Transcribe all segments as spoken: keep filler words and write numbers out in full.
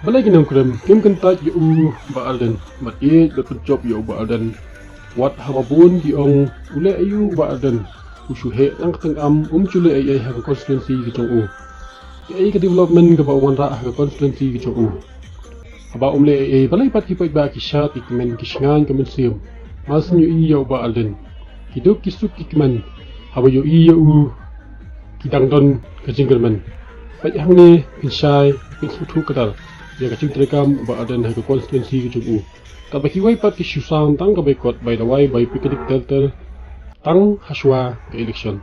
Balei ki nongkren kim kyntait ïa u Bah Ardent, bad ïeit bad pynjop ïa u Bah Ardent? Wat haba bun ki ong, u leh aïu u Bah Ardent? U shu heh tang ka tyngam, um shu leh ei ei ha ka constituency ka jong u. Kaei ka development kaba u wanrah ha ka constituency ka jong u? Haba um leh ei ei, balei pat ki paidbah ki shad, ki kmen, ki shngaiñ ka mynsiem? Mar shu ïohi ïa u Bah Ardent, ki duk ki suk ki kmen. Haba ïohi ïa u, ki dang don ka jingkyrmen. Peit hangne, pynshai, pynsngewthuh kdar ïa ka jingtrei kam u Bah Ardent ha ka constituency ka jong u. Katba kiwei pat ki shu sah tang ka boycott, bai dawai, bai picnic ter ter tang hashwa ka election.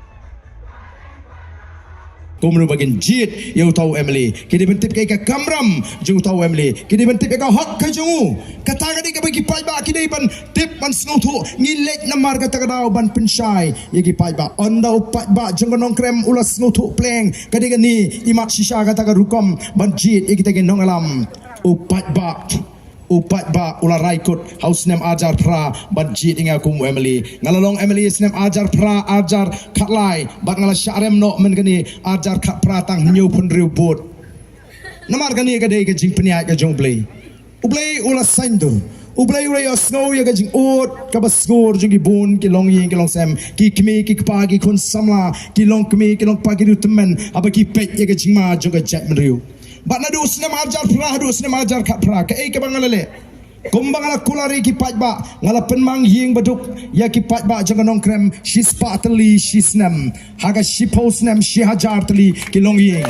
Kumno ba kin jied ïa uta u M L A? Ki dei ban tip kaei ka kamram jong uta u M L A. Ki dei ban tip ïa ka hok ka jong u. Kata ka dei kaba ki paidbah ki dei ban tip, ban sngewthuh. Ngi leit namar kata ka daw ban pynshai ïa ki paidbah. Ynda u paidbah jong ka Nongkrem u la sngewthuh pleng, ka dei kane i mat shisha kata ka rukom ban jied ïa kita ki nongïalam. U paidbah, u paidbah u la rai kut ha u snem arhajar phra ban jied ïa nga kum u M L A. Nga la long M L A snem arhajar phra, arhajar khatlai, bad nga la shah rem noh mynta kane arhajar khatphra tang hynñiewphew hynriew vote. Namar kane ka dei ka jingpynïaid ka jong U Blei. U Blei u la saiñdur. U Blei u la ïohsngew ïa ka jingud kaba sngewsih jong ki bun ki longïing ki longsem, ki kmie ki kpa, ki khun samla, ki longkmie ki longkpa, ki riewtymmen, haba ki peit ïa ka jingma jong ka jaitbynriew. Bad naduh u snem arhajar phra haduh u snem arhajar khatphra, kaei kaba nga la leh? Kumba nga la kular ïa ki paidbah, nga la pynmang ïing baduk ïa ki paidbah jong ka Nongkrem shispah tylli shi snem. Ha ka shiphew snem, shi hajar tylli ki longïing.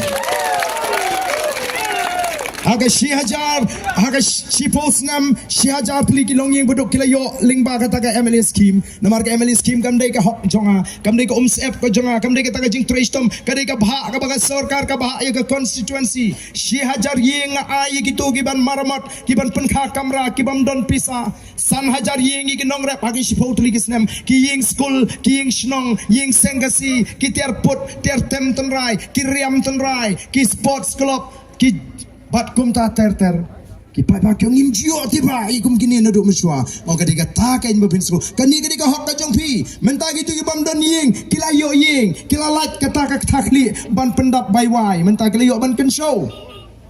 Ha ka shi hajar, ha ka shiphew snem, shi hajar tylli ki longïing baduk ki la ïoh lyngba kata ka M L A scheme. Namar ka M L A scheme kam dei ka hok jong nga, kam dei ka umsyep ka jong nga, kam dei kata ka jingtrei shitom, ka dei ka bhah kaba ka sorkar ka bhah ïa ka constituency. Shi hajar ïing nga ai ïa kito ki ban maramot, ki ban pynkha kamra, ki bym don pisa. San hajar ïing ïa ki nongrep ha ki shiphew tylli ki snem, ki ïing skul, ki ïing shnong, ïing seng khasi, ki tiar put, tiar tem tynrai, ki riam tynrai, ki sports club, ki bad kumta ter ter. Ki paidbah ki ong ngim ju ïoh tip ba ïa kum kine naduh mynshuwa. Ong ka dei kata ka ïing ba phin sngewthuh. Kane ka dei ka hok ka jong phi. Mynta kito ki bym don ïing ki la ïoh ïing, ki la lait kata ka kata khlieh ban pyndap bai wai. Mynta ki la ïoh ban kynshew.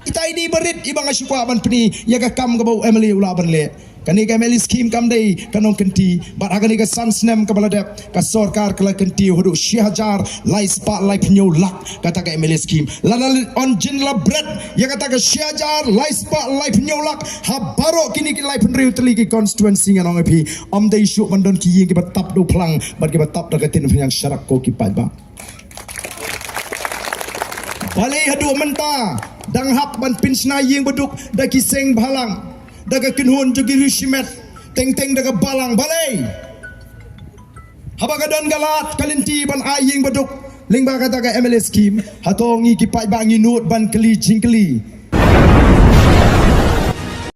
Ita i dei barit iba nga shu kwah ban pyni ïa ka kam kaba u M L A u lah ban leh. Kane ka M L A scheme kam dei ka nongkynti. Bad ha kane ka san snem kaba la dep, ka sorkar ka la kynti haduh shi hajar lai spah laiphew hynñiew lak kata ka M L A scheme. Lada ym jin la bret ïa kata ka shi hajar lai spah laiphew hynñiew lak ha baroh kine ki laiphew hynriew tylli ki constituency, ngan ong ïa phi, ym dei shuh ban don ki ïing kiba tap da u phlang bad kiba tap da ka tin phniang sharak, ko ki paidbah. Balei haduh mynta dang hap ban pynshna ïing baduk da ki seng bhalang, da ka kynhun jong ki riew shimet, teng teng da ka balang? Balei? Haba ka don ka lad ka lynti ban ai ïing baduk lyngba kata ka M L A scheme, hato ngi ki paidbah ngi nud ban kylli jingkylli?